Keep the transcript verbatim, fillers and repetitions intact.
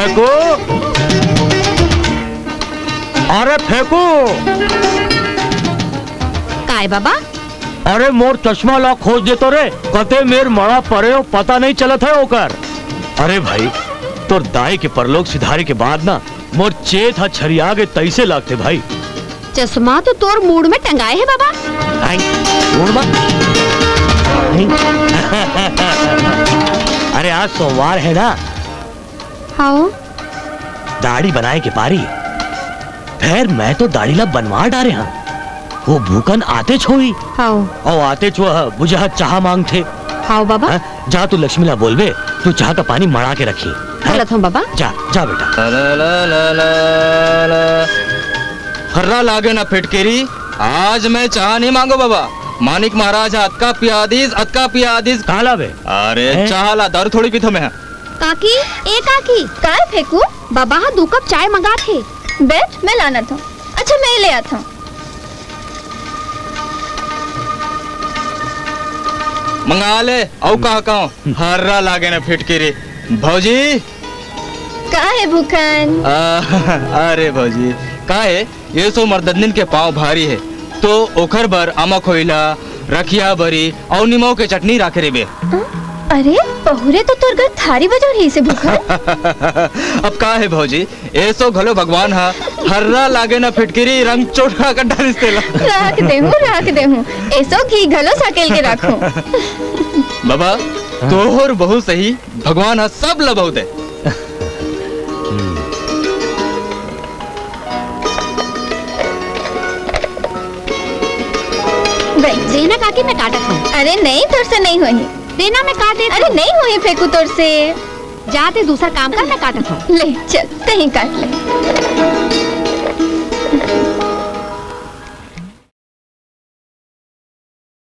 फेंकू, अरे फेंकू। काय बाबा? अरे मोर चश्मा ला खोज देतो रे, कते मेर मड़ा परे हो, पता नहीं चलत है ओकर। अरे भाई, तोर दाई के परलोक सिधारे के बाद ना मोर चेत ह छरिया गे तइसे लागथे भाई। चश्मा तो तोर मूड़ में टंगाए हे बाबा। आई, मूड़ में? आई। अरे आज सोमवार है ना? हाओ। दाढ़ी बनाए के पारी। फेर मैं तो दाढ़ी ला बनवा डारे हंव। वो भूखन आतेच होही। हाओ। अउ आतेच वो बुझा चाहा मांगथे। हाओ बाबा। हाँ, जा तू लक्ष्मी ला बोलबे, तू चाहा का पानी मड़ा के रखही। हाँ? चलत हंव बाबा। जा, जा बेटा। ला, ला, ला, ला, ला। हर्रा लागे ना फिटकिरी, आज मैं चाहा नहीं मांगों बाबा। मानिक महाराज ह अतका पिया दिस, अतका पिया दिस। का लाबे? अरे हैं? चाहा ला, दारू थोड़ी पीथों मैं। काकी, ए काकी। काय फेंकू? बाबा ह दू कप चाय मंगात हे। बैठ, मैं लानत हंव। अच्छा, मैं ले आत हंव। मंगा ले, अउ का कहूं? हर्रा लागे ना फिटकिरी। भौजी। का हे भूखन? आ, अरे भौजी, का हे? ये सो मर्दनिन के पांव भारी हे, तो ओखर बर आमा खोइला, रखिया बरी अउ निमव के चटनी राखे रेबे। हाँ? अरे, पहुरे तो तोर घर थारी बजोर ही से भूखन। अब का हे भौजी, एसो घलो भगवान ह हर्रा लागे ना फिटकिरी रंग चोटका कर डालिस तेला। राख देहूं, राख देहूं। एसो घी घलो सकेल के राखूं। बाबा, तोहर बहुत सही, भगवान ह सब ल बहुत हे। बैठ। देना काकी, मैं काटत हंव। अरे नहीं, तोर से नहीं होही। देना, मैं काट देत हंव। अरे नहीं होही फेंकू तोर से। जा ते दूसर काम कर, मैं काटत हंव। ले चल, तहीं काट ले।